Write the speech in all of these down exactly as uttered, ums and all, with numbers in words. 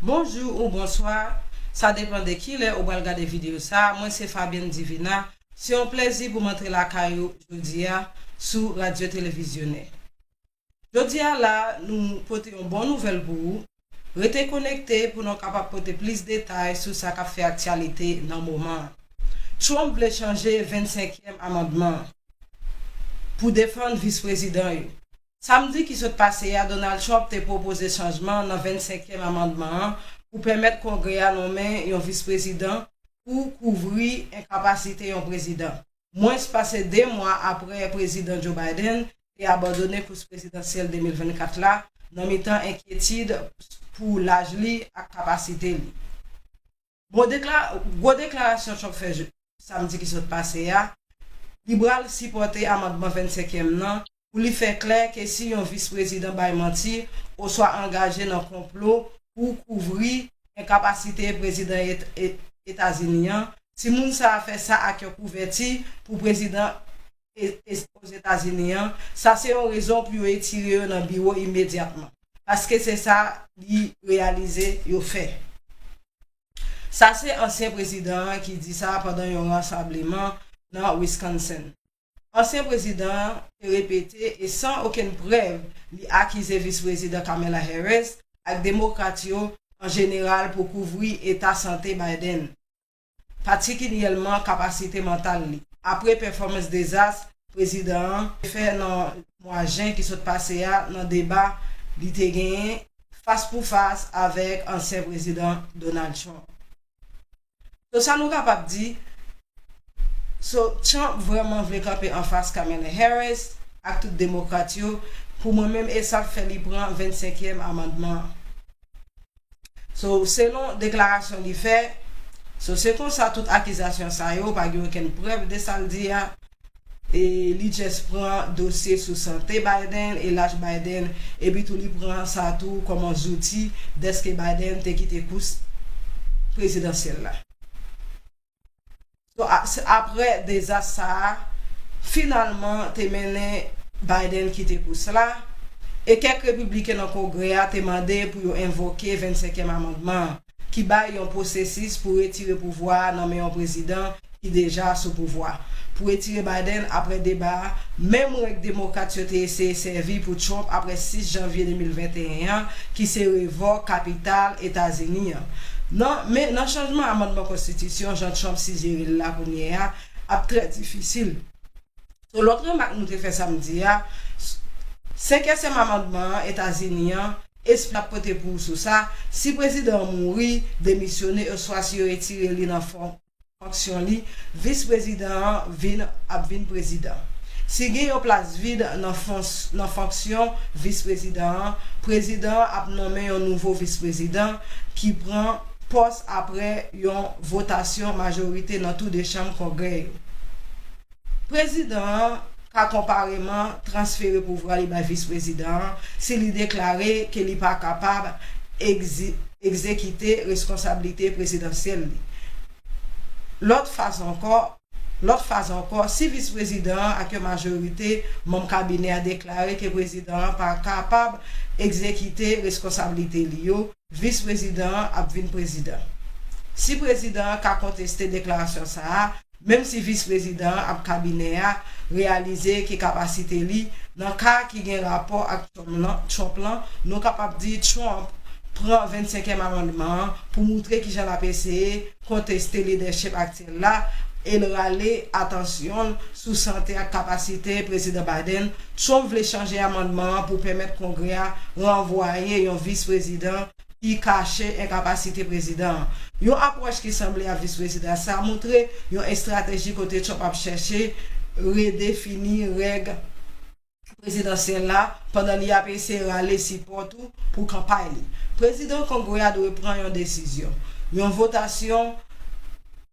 Bonjou ou bonswa, sa depann de kilè ou pral gade videyo sa. Mwen se Fabienne Divina. Se yon plèzi pou m antre lakay ou jodi a sou Radyo Televizyonè. Jodi a la, nou pote yon bon nouvèl pou ou. Rete konekte pou nou kapab pote plis detay sou sa k ap fè aktyalite nan moman an. Trump vle chanje vennsenkyèm amandman an pou defann vis prezidan yo. Samdi ki sot pase a, Donald Trump te pwopoze chanjman nan vennsenkyèm amandman an pou pèmèt Kongrè a nonmen yon vis prezidan pou kouvri enkapasite yon prezidan, mwens pase de mwa apre Prezidan Joe Biden te abandone kous prezidansyèl de mil vennkat la nan mitan enkyetid pou laj li ak kapasite li. Bon, dekla, gwo deklarasyon Trump fè samdi ki sot pase a, li pral sipòte amandman vennsenkyèm nan pou li fè klè ke si yon vis prezidan bay manti oswa angaje nan konplo pou kouvri enkapasite prezidan Etazini an, si moun sa a fè sa ak yon kouvèti pou prezidan Ozetazini an, sa se yon rezon pou yo etire yo nan biwo imedyatman, paske se sa li reyalize yo fè. Sa se ansyen prezidan an ki di sa pandan yon rasanbleman nan Wisconsin. Ansyen prezidan an te repete e san okenn prèv li akize vis prezidan Kamala Harris ak demokrat yo an jeneral pou kouvri eta sante Biden, patikilyèman kapasite mantal li, apre pèfòmans dezas prezidan an te fè nan mwa jen ki sot pase a nan deba li te genyen fas pou fas avèk ansyen prezidan Donald Trump. So, sa nou kapab di, so, Trump vrèman vle kanpe anfas Kamala Harris ak tout demokrat yo, pou mwen menm, e sa k fè li pran vennsenkyèm amandman an. So, selon deklarasyon li fè, so, se konsa tout akizasyon sa yo, pa gen okenn prèv de sa l di a, e li just pran dosye sou sante Biden e laj Biden, epi tou li pran sa tou kòm yon zouti dèske Biden te kite kous prezidansyèl la. So, a, se apre dezas sa a, finalman te mennen Biden kite kous la, e kèk repibliken nan Kongrè a te mande pou yo envoke vennsenkyèm amandman an, ki bay yon pwosesis pou retire pouvwa a nan men yon prezidan ki deja sou pouvwa. Pou retire Biden apre deba a, menm règ demokrat yo te eseye sèvi pou Trump apre sis janvye de mil venteyen an, ki se revòk kapital Etazini an. Nan, men nan chanjman amandman konstitisyon, jan Trump sijere l la kounye a, ap trè difisil. So, lòt remak nou te fè samdi a, senkèsyèm amandman an Etazini an, espri ap pote pou ou sou sa, si prezidan an mouri, demisyone, oswa si yo retire li nan fon, fonksyon li, vis prezidan an vin, ap vin prezidan. Si gen yon plas vid nan fon, nan fonksyon vis prezidan an, prezidan an ap nonmen yon nouvo vis prezidan ki pran pòs apre yon votasyon majorite nan tou de chanm Kongrè yo. Prezidan an ka konpareman transfere pouvwa li bay vis prezidan an si li deklare ke li pa kapab egzi, egzekite reskonsablite prezidansyèl li. Lòt faz ankò, lòt faz ankò, si vis prezidan an ak yon majorite manm kabinè a deklare ke prezidan an pa kapab egzekite reskonsablite li yo, vis prezidan an ap vin prezidan. Si prezidan an ka konteste deklarasyon sa a, menm si vis prezidan an ak kabinè a reyalize ke kapasite li, nan ka ki gen rapò ak Trump lan, Trump lan, nou kapab di Trump pran vennsenkyèm amandman an pou moutre kijan l ap eseye konteste lidèchip aktyèl la e l rale atansyon l sou sante ak kapasite prezidan Biden. Trump vle chanje amandman an pou pèmèt Kongrè a ranvwaye yon vis prezidan ki kache enkapasite prezidan an. Yon apwòch ki sanble a vis prezidan sa a montre yon estrateji kote Trump ap chèche redefini règ prezidansyèl la pandan li ap eseye rale sipò tou pou kanpay li. Prezidan Kongrè a dwe pran yon desizyon, yon votasyon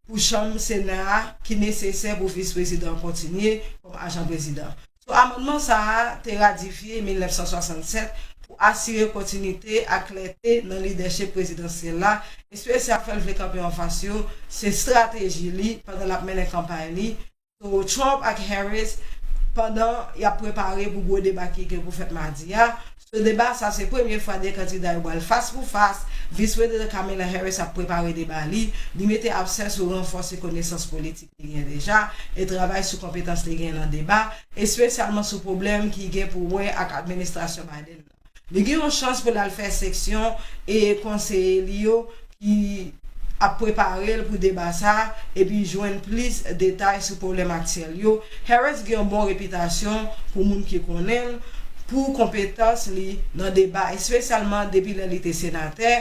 pou chanm Sena a ki nesesè pou vis prezidan an kontinye kòm ajan prezidan. So, amannman sa a te radifye mil nèf san swasannsèt pou asire kontinite ak klète nan lidèchip prezidansyèl la, espesyal fè l vle kanpe anfas yo, se estrateji li pandan l ap mennen kanpay li. So, Trump ak Harris, pandan y ap prepare pou gwo deba ki gen pou fèt madi a. So, deba sa se premye fwa de kandida yo pral fas pou fas Vis Prezidan Kamala Harris ap prepare deba li, li mete aksan sou ranfòse konesans politik li gen deja e travay sou konpetans li gen nan deba, espesyalman sou pwoblèm ki gen pou wè ak administrasyon Biden nan. Li gen yon chans pou l al fè seksyon e konseye li yo ki ap prepare l pou deba sa a epi jwenn plis detay sou pwoblèm aktyèl yo. Harris gen yon bon repitasyon pou moun ki konnen l pou konpetans li nan deba, espesyalman depi lè li te senatè,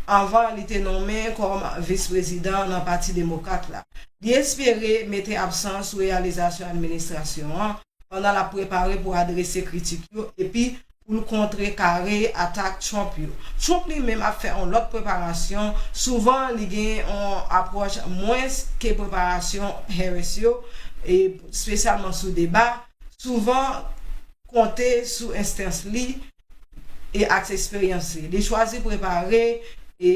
anvan li te nonmen kòm vis prezidan nan Pati Demokrat la. Li espere mete aksan sou reyalizasyon administrasyon an pandan l ap prepare pou adrese kritik yo epi pou l kontrekare atak Trump yo. Trump li menm ap fè yon lòt preparasyon. Souvan, li gen yon apwòch mwens ke preparasyon Harris yo, e espesyalman sou deba. Souvan, konte sou enstans li e ak eksperyans li. Li chwazi prepare e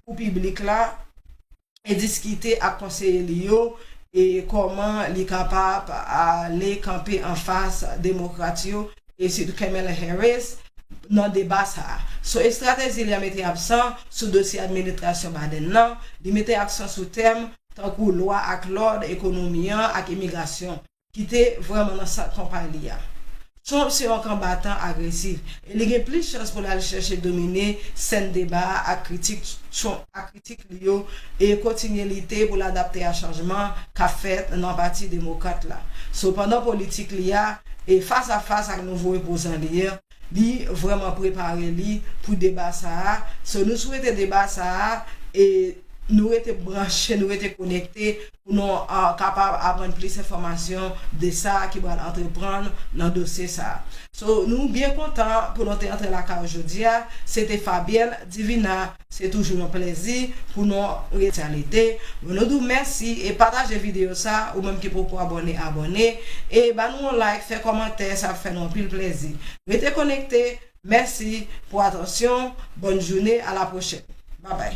pou piblik la e diskite ak konseye li yo e kòman li kapab ale kanpe anfas demokrat yo e sitou Kamala Harris nan deba sa a. So, estrateji li a mete aksan sou dosye administrasyon Biden nan, li mete aksan sou tèm tankou lwa ak lòd, ekonomi an ak imigrasyon, ki te vrèman nan sant kanpay li a. Trump se yon konbatan agresif e li gen plis chans pou l al chèche domine sèn deba a ak kritik Trump, ak kritik li yo e kontinye lite pou l adapte a chanjman k ap fèt nan Pati Demokrat la. Sepandan, politik li a e fas a fas ak nouvo opozan li a, li vrèman prepare li pou deba sa a. So, nou swete deba sa a e nou rete branche, nou rete konekte pou nou uh, kapab aprann plis enfòmasyon de sa ki pral antreprann nan dosye sa a. So, nou byen kontan pou nou te antre lakay ou jodi a. Se te Fabienne Divina. Se toujou yon plèzi pou nou rete a lide. Nou di w mèsi e pataje videyo sa a. Ou menm ki poko abòne, abòne. E ba nou yon like, fè kòmantè, sa ap fè nou anpil plèzi. Rete konekte. Mèsi pou atansyon. Bòn jounen. A la pwochèn. Babay.